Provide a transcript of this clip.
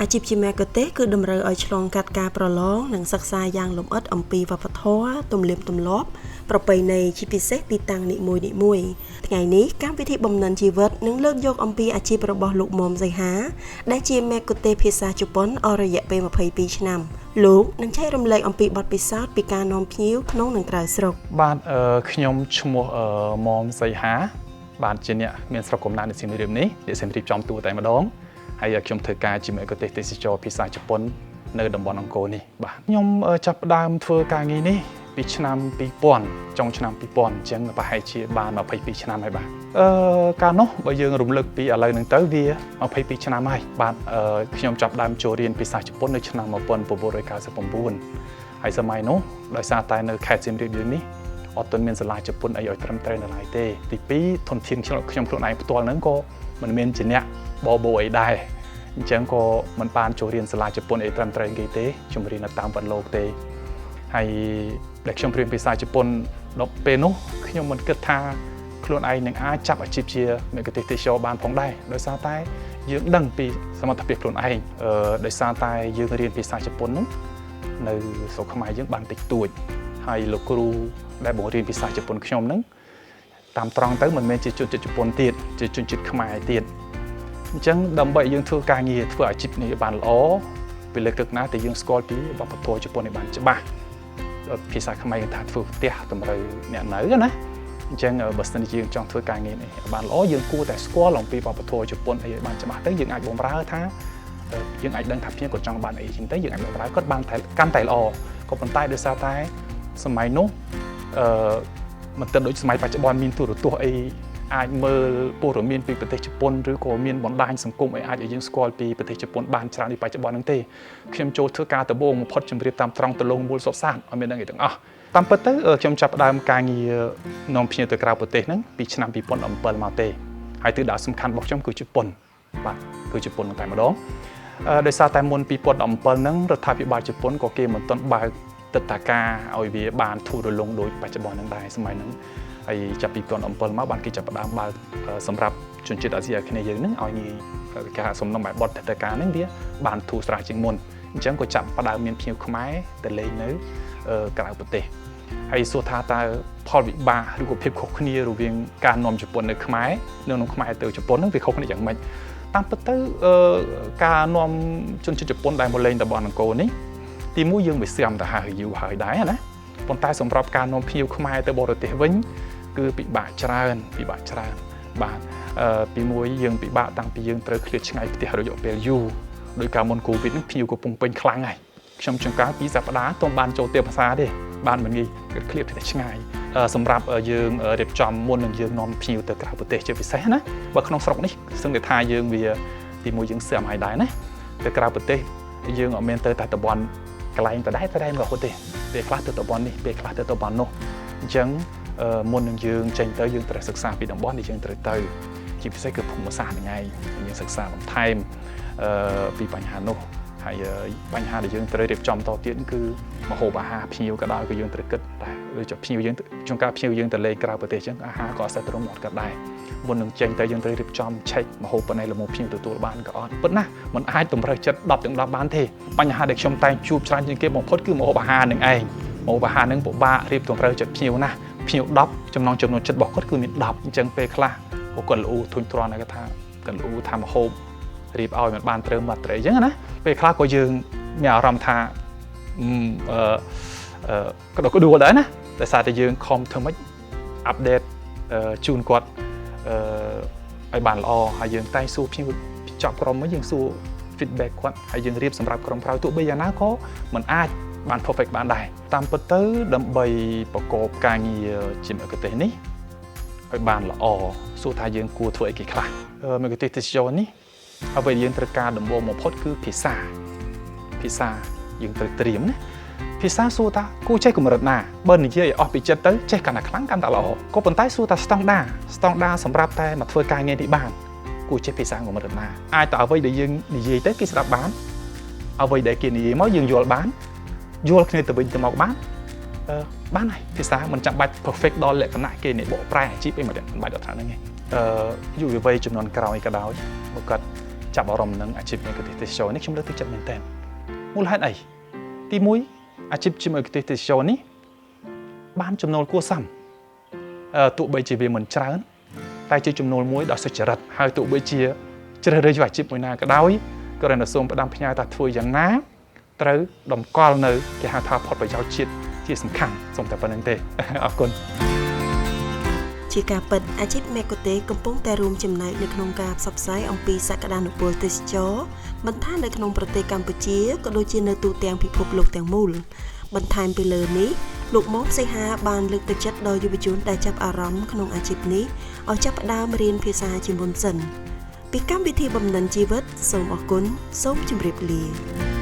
អាជីពជាមគ្គុទ្ទេសក៍គឺតម្រូវឲ្យឆ្លងកាត់ការប្រឡងនិងសិក្សាយ៉ាងលម្អិតអំពីវប្បធម៌ទំនៀមទម្លាប់ប្រពៃណីជាពិសេសទីតាំងនីមួយៗថ្ងៃនេះកម្មវិធីបំណិនជីវិតនឹងលើកយកអំពីអាជីពរបស់លោកមុំសីហាដែលជាមគ្គុទ្ទេសក៍ភាសាជប៉ុនអស់រយៈពេល22ឆ្នាំលោកនឹងចែករំលែកអំពីបទពិសោធន៍ពីការនាំភ្ញៀវក្នុងនិងក្រៅស្រុក បាទខ្ញុំឈ្មោះមុំសីហាបាទជាអ្នកមានស្រុកកំណើតនៅសៀមរាបនេះអ្នកសៀមរាបចំតួតែម្ដងហើយខ្ញុំធ្វើការជាមគ្គុទ្ទេសក៍ទេសចរភាសាជប៉ុននៅតំបន់អង្គរនេះបាទខ្ញុំចាប់ផ្ដើមធ្វើការងារនេះពីឆ្នាំ2000ចុងឆ្នាំ2000អញ្ចឹងប្រហែលជាបាន22ឆ្នាំហើយបាទកាលនោះបើយើងរំលឹកពីឥឡូវហ្នឹងទៅវា22ឆ្នាំហើយបាទខ្ញុំចាប់ផ្ដើមចូលរៀនភាសាជប៉ុននៅឆ្នាំ1999ហើយសម័យនោះដោយសារតែនៅខេត្តសៀមរាបយើងនេះអត់ទាន់មានសាលាជប៉ុនអីឲ្យត្រឹមត្រូវនៅឡើយទេទី2ធនធានខ្ញុំខ្លួនឯងផ្ទាល់ហ្នឹងក៏មិនមានជាអ្នកបបោអីដែរអញ្ចឹងក៏មិនបានចូលរៀនសាលាជប៉ុនអីត្រឹមត្រូវគេទេខ្ញុំរៀននៅតាមវត្តលោកទេហើយដែលខ្ញុំរៀនភាសាជប៉ុនដល់ពេលនោះខ្ញុំមិនគិតថាខ្លួនឯងនឹងអាចចាប់អាជីពជាមគ្គុទ្ទេសក៍ទេសចរបានផងដែរដោយសារតែយើងដឹងពីសមត្ថភាពខ្លួនឯងដោយសារតែយើងរៀនភាសាជប៉ុនហ្នឹងនៅស្រុកខ្មែរយើងបានតិចតួចហើយលោកគ្រូដែលបង្រៀនភាសាជប៉ុនខ្ញុំហ្នឹងតាមត្រង់ទៅមិនមែនជាជនជាតិជប៉ុនទៀតជាជនជាតិខ្មែរទៀតអញ្ចឹងដើម្បីយើងធ្វើការងារធ្វើអាជីពនេះបានល្អពេលលើកទឹកណាតែយើងស្គាល់ពីវប្បធម៌ជប៉ុននេះបានច្បាស់ភាសាខ្មែរគេថាធ្វើផ្ទះតម្រូវអ្នកនៅណាអញ្ចឹងបើសិនជាយើងចង់ធ្វើការងារនេះបានល្អយើងគួរតែស្គាល់អំពីវប្បធម៌ជប៉ុនអីឲ្យបានច្បាស់ទៅយើងអាចបម្រើថាយើងអាចដឹងថាភ្ញៀវគាត់ចង់បានអីចឹងទៅយើងអាចបម្រើគាត់បានតែកាន់តែល្អក៏ប៉ុន្តែដោយសារតែសម័យនោះមិនទៅដូចសម័យបច្ចុប្បន្នមានទូរទស្សន៍អីអាចមើលព័ត៌មានពីប្រទេសជប៉ុនឬក៏មានបណ្ដាញសង្គមអីអាចឲ្យយើងស្គាល់ពីប្រទេសជប៉ុនបានច្រើនពីបច្ចុប្បន្នហ្នឹងទេខ្ញុំចូលធ្វើការដំបូងបំផុតជម្រាបតាមត្រង់ទលងមូលសុខសាន្តឲ្យមានដឹងអីទាំងអស់តាមពិតទៅខ្ញុំចាប់ផ្ដើមការងារនាំភ្ញៀវទៅក្រៅប្រទេសហ្នឹងពីឆ្នាំ2017មកទេហើយទិសដៅសំខាន់របស់ខ្ញុំគឺជប៉ុនបាទគឺជប៉ុនតែម្ដងដោយសារតែមុន2017ហ្នឹងរដ្ឋាភិបាលជប៉ុនក៏គេមិនទាន់បើកទឹកតាការឲ្យវាបានធូររលុងដូចបច្ចុប្បន្នហ្នឹងដែរសម័យហ្នឹងហើយចាប់ពី2017មកបានគេចាប់ផ្ដើមបើកសម្រាប់ជនជាតិអាស៊ីអាគ្នេយ៍យើងហ្នឹងឲ្យងាយការសំណុំបែបបទទឹកតាការហ្នឹងវាបានធូរស្រាលជាងមុនអញ្ចឹងក៏ចាប់ផ្ដើមមានភ្ញៀវខ្មែរទៅលេងនៅក្រៅប្រទេសហើយសួរថាតើផលវិបាកឬក៏ភាពខុសគ្នារវាងការនាំជប៉ុននៅខ្មែរនិងក្នុងខ្មែរទៅជប៉ុនហ្នឹងវាខុសគ្នាយ៉ាងម៉េចតាមពិតទៅការនាំជនជាតិជប៉ុនដែលមកលេងតំបន់អង្គរនេះទីមួយយើងវាស្រាំទៅហើយយូរហើយដែរណាប៉ុន្តែសម្រាប់ការនាំភ្ញៀវខ្មែរទៅបរទេសវិញគឺពិបាកច្រើនបាទពីមួយយើងពិបាកតាំងពីយើងត្រូវឃ្លាតឆ្ងាយផ្ទះរយៈពេលយូរដោយការមុនកូវីដហ្នឹងភ្ញៀវកំពុងពេញខ្លាំងហើយខ្ញុំចង្ការពីសប្តាហ៍ទើបបានចូលផ្ទះភាសាទេបានមិនងាយឃ្លាតផ្ទះឆ្ងាយសម្រាប់យើងរៀបចំមុននឹងយើងនាំភ្ញៀវទៅក្រៅប្រទេសជាពិសេសណាបើក្នុងស្រុកនេះសឹងតែថាយើងវាទីមួយយើងស្អាតហើយដែរណាទៅក្រៅប្រទេសយើងអត់មានទៅតែតំបន់កន្លែងដដែលៗរហូតទេពេលខ្លះទៅតំបន់នេះពេលខ្លះទៅតំបន់នោះអញ្ចឹងមុននឹងយើងចេញទៅយើងត្រូវសិក្សាពីតំបន់ដែលយើងត្រូវទៅជាពិសេសគឺភូមិសាស្ត្រហ្នឹងឯងយើងសិក្សាបន្ថែមពីបញ្ហានោះហើយបញ្ហាដែលយើងត្រូវរៀបចំតទៀតគឺម្ហូបអាហារភ្ញៀវក៏ដោយក៏យើងត្រូវគិតដែរដូចជាភ្ញៀវយើងជួនកាលភ្ញៀវយើងទៅលេងក្រៅប្រទេសអញ្ចឹងអាហារក៏អត់សូវត្រង់មាត់ក៏ដែរមុននឹងចេញទៅយើងត្រូវរៀបចំឆែកម្ហូបប៉ុណ្ណេះល្មមភ្ញៀវទទួលបានក៏អត់ពិតណាស់มันអាចតម្រូវចិត្ត10ទាំង10បានទេបញ្ហាដែលខ្ញុំតែងជួបច្រើនជាងគេបំផុតគឺម្ហូបអាហារនឹងឯងម្ហូបអាហារនឹងពិបាករៀបតម្រូវចិត្តភ្ញៀវណាស់ភ្ញៀវ10ចំណងចំណូលចិត្តរបស់គាត់គឺមាន10អញ្ចឹងពេលខ្លះគាត់លូធុញទ្រាន់ហើយគាត់ថាគាត់លូថាម្ហូបរៀបឲ្យมันបានត្រូវមាត់ត្រីអញ្ចឹងណាពេលខ្លះក៏យើងមានអារម្មណ៍ថាក្តុកក្តួលដែរណាដោយសារតែយើងខំធ្វើម៉េចអាប់ដេតជូនគាត់ឲ្យបានល្អហើយយើងតែងសួរភ្ញៀវចប់ក្រុមមកយើងសួរ feedback គាត់ហើយយើងរៀបសម្រាប់ក្រុមក្រៅទោះបីយ៉ាងណាក៏มันអាចបាន perfect បានដែរតាមពិតទៅដើម្បីប្រកបការងារជាមគ្គុទ្ទេសក៍នេះឲ្យបានល្អសួរថាយើងគួរធ្វើអីគេខ្លះមគ្គុទ្ទេសក៍ទេសចរនេះអ្វីដែលយើងត្រូវការដំបូងបំផុតគឺភាសាយើងត្រូវត្រៀមណាភាសាសួរថាគួរចេះកម្រិតណាបើនិយាយឲ្យអស់ពីចិត្តទៅចេះកាន់តែខ្លាំងកាន់តែល្អក៏ប៉ុន្តែសួរថាស្តង់ដាសម្រាប់តែមកធ្វើការងារនេះបានគួរចេះភាសាកម្រិតណាអាចតែអ្វីដែលយើងនិយាយទៅគេស្ដាប់បានអ្វីដែលគេនិយាយមកយើងយល់បានយល់គ្នាទៅវិញទៅមកបានបានហើយភាសាមិនចាំបាច់ perfect ដល់លក្ខណៈគេនេះបកប្រែអាជីពអីមកមិនបាច់ដល់ថ្នាក់ហ្នឹងទេយុវវ័យចំនួនក្រោយក៏ដោយបើគាត់ ចាប់អារម្មណ៍នឹងអាជីពមគ្គុទ្ទេសក៍ទេសចរនេះខ្ញុំលើកទឹកចិត្តមែនទែនមូលហេតុអីទី1អាជីពជាមគ្គុទ្ទេសក៍ទេសចរនេះបានចំណូលគួរសមទោះបីជាវាមិនច្រើនតែជាចំណូលមួយដ៏សុចរិតហើយទោះបីជាជ្រើសរើសយកអាជីពមួយណាក៏ដោយក៏រណសូមផ្ដាំផ្ញើថាធ្វើយ៉ាងណាត្រូវតម្កល់នៅគេហៅថាផលប្រយោជន៍ជាតិជាសំខាន់សូមតែប៉ុណ្្នឹងទេអរគុណជាការពិតអាជីពមគ្គុទ្ទេសក៍កំពុងតែរួមចំណែកនៅក្នុងការផ្សព្វផ្សាយអំពីសក្តានុពលទេសចរមិនថានៅក្នុងប្រទេសកម្ពុជាក៏ដូចជានៅទូទាំងពិភពលោកទាំងមូលបន្ថែមពីលើនេះលោកមុំសីហាបានលើកទឹកចិត្តដល់យុវជនដែលចាប់អារម្មណ៍ក្នុងអាជីពនេះឲ្យចាប់ផ្ដើមរៀនភាសាជាមុនសិនពីកម្មវិធីបំណិនជីវិតសូមអរគុណសូមជម្រាបលា។